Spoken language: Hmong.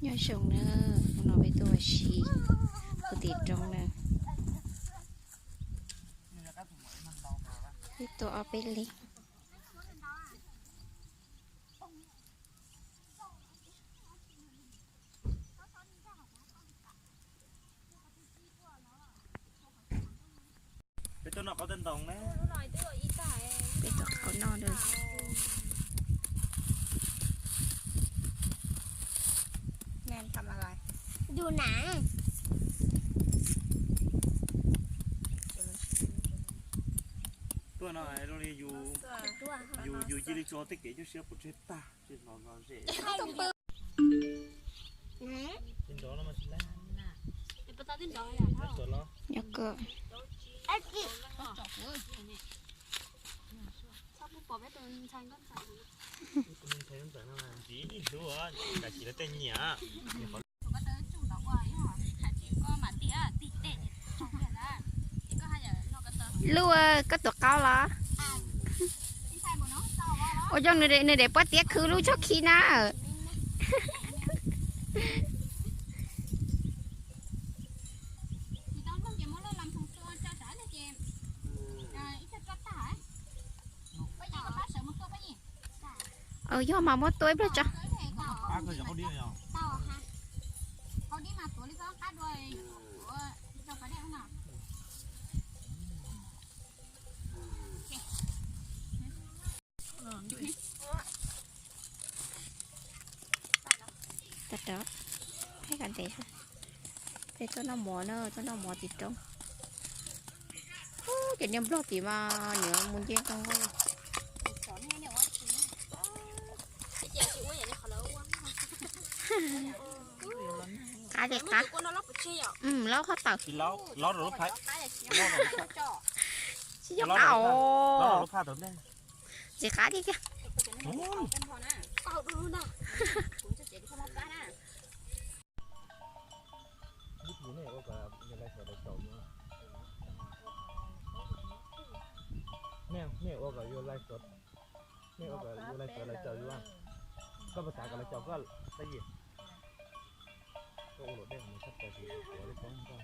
Nyob zoo na, hnub no peb tuaj ua si puag tim roob na. Peb tuaj ob peb leeg. Peb tuaj noj qab teb ntoo na. Peb tuaj qhau noj na. แม่ทำอะไร ดูหนัง Tuaj no zoo li yus, yus cia li tso tej kev nyuaj siab pov tseg tag, tsis hnov zom zaws. Nyob kawg. Ntxiv ib hlub, kav tsij lawv tej nyiam. Lub, koj tuav qaub los? Ua zoo nws de pob tiab khwv lub tshoob khib na. Yog mas muab tua ib pliag tso. Tag rov, peb tuaj noj mov na, tuaj noj mov tim roob. Ub, cov niag nplog tim mas nws mus nce nkaus nkaus. Qab li qab. Laub qhov tawm. Tsis yog qab os. Ntxiv qab tiag tiag. Nej ua kom yus lais suav lais caum yus, koj puas xav kom lawv caum koj, Tub Yis? Koj ua luam dej no tshaj plaws, kuv ua lub koob koj.